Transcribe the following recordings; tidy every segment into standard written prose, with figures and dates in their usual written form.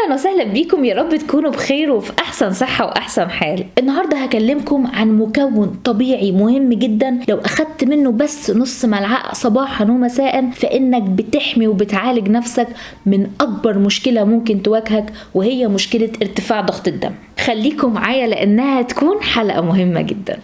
اهلا وسهلا بيكم، يا رب تكونوا بخير وفي احسن صحة واحسن حال. النهارده هكلمكم عن مكون طبيعي مهم جدا، لو اخدت منه بس نص ملعقة صباحا ومساء فانك بتحمي وبتعالج نفسك من اكبر مشكلة ممكن تواجهك، وهي مشكلة ارتفاع ضغط الدم. خليكم معايا لانها تكون حلقة مهمة جدا.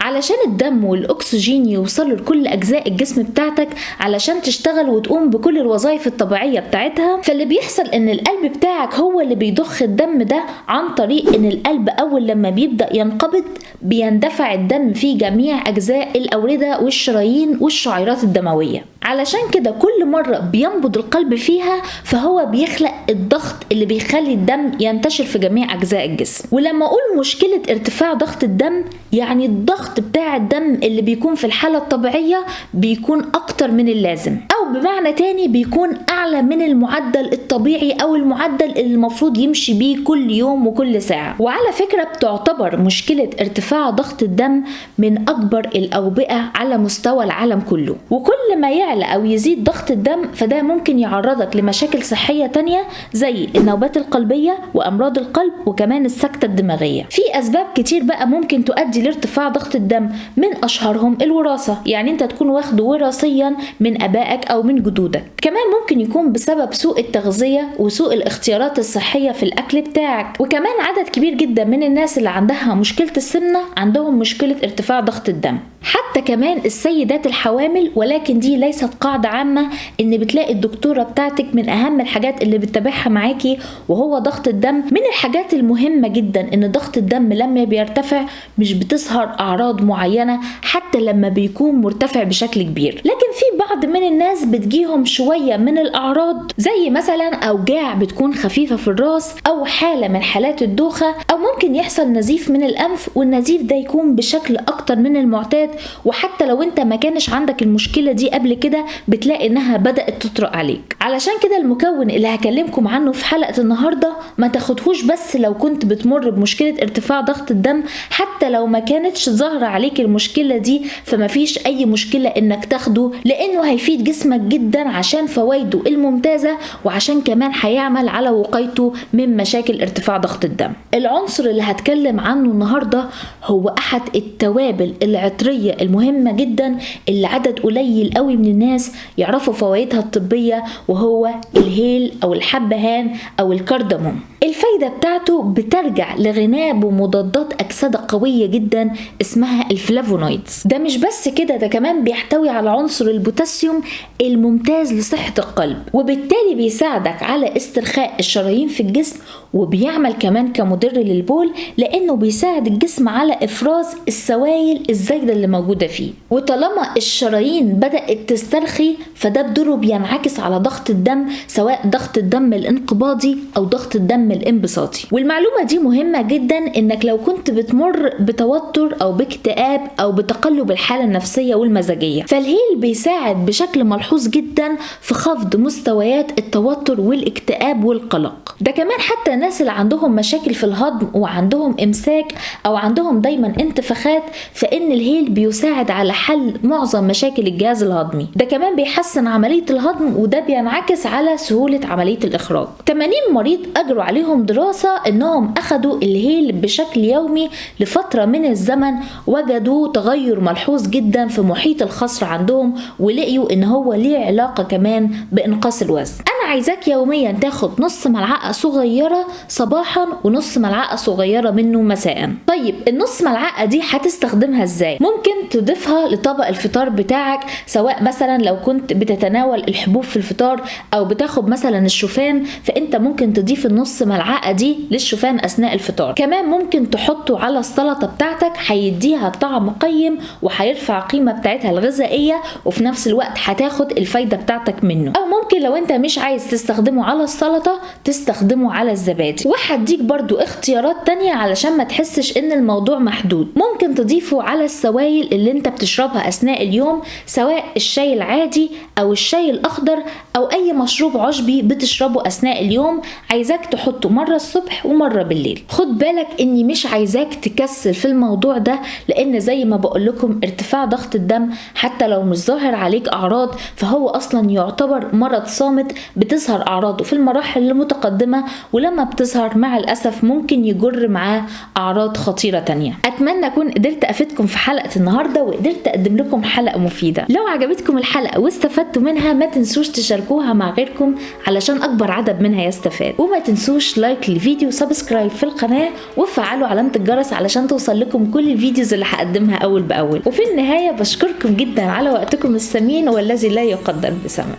علشان الدم والأكسجين يوصلوا لكل أجزاء الجسم بتاعتك علشان تشتغل وتقوم بكل الوظائف الطبيعية بتاعتها، فاللي بيحصل إن القلب بتاعك هو اللي بيضخ الدم ده عن طريق إن القلب أول لما بيبدأ ينقبض بيندفع الدم في جميع أجزاء الأوردة والشرايين والشعيرات الدموية. علشان كده كل مرة بينبض القلب فيها فهو بيخلق الضغط اللي بيخلي الدم ينتشر في جميع أجزاء الجسم. ولما أقول مشكلة ارتفاع ضغط الدم يعني الضغط بتاع الدم اللي بيكون في الحالة الطبيعية بيكون أكتر من اللازم، أو بمعنى تاني بيكون أعلى من المعدل الطبيعي أو المعدل اللي المفروض يمشي بيه كل يوم وكل ساعة. وعلى فكرة بتعتبر مشكلة ارتفاع ضغط الدم من أكبر الأوبئة على مستوى العالم كله، وكل ما يعلى أو يزيد ضغط الدم فده ممكن يعرضك لمشاكل صحية تانية زي النوبات القلبية وأمراض القلب وكمان السكتة الدماغية. في أسباب كتير بقى ممكن تؤدي لارتفاع ضغط الدم، من أشهرهم الوراثة، يعني أنت تكون واخده وراثيا من أبائك أو من جدودك. كمان ممكن يكون بسبب سوء التغذية وسوء الاختيارات الصحية في الأكل بتاعك. وكمان عدد كبير جدا من الناس اللي عندها مشكلة السمنة عندهم مشكلة ارتفاع ضغط الدم، حتى كمان السيدات الحوامل، ولكن دي ليست قاعدة عامة. ان بتلاقي الدكتورة بتاعتك من اهم الحاجات اللي بتتابعها معاكي وهو ضغط الدم. من الحاجات المهمة جدا ان ضغط الدم لما بيرتفع مش بتظهر اعراض معينة حتى لما بيكون مرتفع بشكل كبير، لكن في بعض من الناس بتجيهم شوية من الاعراض زي مثلا اوجاع بتكون خفيفة في الراس، او حالة من حالات الدوخة، او ممكن يحصل نزيف من الانف، والنزيف ده يكون بشكل اكتر من المعتاد، وحتى لو انت ما كانش عندك المشكلة دي قبل كده بتلاقي انها بدأت تطرق عليك. علشان كده المكون اللي هكلمكم عنه في حلقة النهاردة ما تاخدهوش بس لو كنت بتمر بمشكلة ارتفاع ضغط الدم، حتى لو ما كانتش ظاهرة عليك المشكلة دي فما فيش اي مشكلة انك تاخده، لانه هيفيد جسمك جدا عشان فوائده الممتازة، وعشان كمان هيعمل على وقايته من مشاكل ارتفاع ضغط الدم. العنصر اللي هتكلم عنه النهاردة هو احد التوابل العطرية المهمة جدا اللي عدد قليل قوي من الناس يعرفوا فوائدها الطبية، وهو الهيل او الحبهان او الكرداموم. الفايدة بتاعته بترجع لغناه بمضادات أكسدة قوية جدا اسمها ال flavonoids. ده مش بس كده، ده كمان بيحتوي على عنصر البوتاسيوم الممتاز لصحة القلب، وبالتالي بيساعدك على استرخاء الشرايين في الجسم، وبيعمل كمان كمدر للبول لأنه بيساعد الجسم على إفراز السوائل الزايدة اللي موجودة فيه. وطالما الشرايين بدأت تسترخي فده بدوره بينعكس على ضغط الدم، سواء ضغط الدم الانقباضي أو ضغط الدم الانبساطي. والمعلومة دي مهمة جدا، انك لو كنت بتمر بتوتر او باكتئاب او بتقلب الحالة النفسية والمزاجية، فالهيل بيساعد بشكل ملحوظ جدا في خفض مستويات التوتر والاكتئاب والقلق. ده كمان حتى الناس اللي عندهم مشاكل في الهضم وعندهم امساك او عندهم دايما انتفاخات، فان الهيل بيساعد على حل معظم مشاكل الجهاز الهضمي. ده كمان بيحسن عملية الهضم، وده بينعكس على سهولة عملية الاخراج. 80 مريض اجروا عليهم دراسة انهم اخدوا الهيل بشكل يومي لفترة من الزمن، وجدوا تغير ملحوظ جدا في محيط الخصر عندهم، ولقيوا ان هو ليه علاقة كمان بانقاص الوزن. انا عايزاك يوميا تاخد نص ملعقة صغيرة صباحا ونص ملعقة صغيرة منه مساء. طيب النص ملعقة دي هتستخدمها ازاي؟ ممكن تضيفها لطبق الفطار بتاعك، سواء مثلا لو كنت بتتناول الحبوب في الفطار او بتاخد مثلا الشوفان، فانت ممكن تضيف النص ملعقة دي للشوفان اثناء الفطار. كمان ممكن تحطه على السلطة بتاعتك، هيديها طعم قيم وهيرفع قيمة بتاعتها الغذائية، وفي نفس الوقت هتاخد الفايدة بتاعتك منه. او ممكن لو انت مش عايز عايز تستخدمه على السلطة، تستخدمه على الزبادي. وهديك برضو اختيارات تانية علشان ما تحسش ان الموضوع محدود. ممكن تضيفه على السوائل اللي انت بتشربها اثناء اليوم، سواء الشاي العادي او الشاي الاخضر او اي مشروب عشبي بتشربه اثناء اليوم. عايزاك تحطه مرة الصبح ومرة بالليل. خد بالك اني مش عايزاك تكسل في الموضوع ده، لان زي ما بقول لكم ارتفاع ضغط الدم حتى لو مش ظاهر عليك اعراض فهو اصلا يعتبر مرض صامت، بتظهر اعراضه في المراحل المتقدمة، ولما بتظهر مع الاسف ممكن يجر معاه اعراض خطيرة تانية. اتمنى اكون قدرت افيدكم في حلقة النهاردة وقدرت اقدم لكم حلقة مفيدة. لو عجبتكم الحلقة واستفدتوا منها ما تنسوش تشاركوها مع غيركم علشان اكبر عدد منها يستفاد، وما تنسوش like للفيديو و subscribe في القناة وفعلوا علامة الجرس علشان توصل لكم كل ال videos اللي هقدمها اول باول. وفي النهاية بشكركم جدا على وقتكم الثمين والذي لا يقدر بثمن.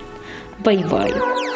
bye bye.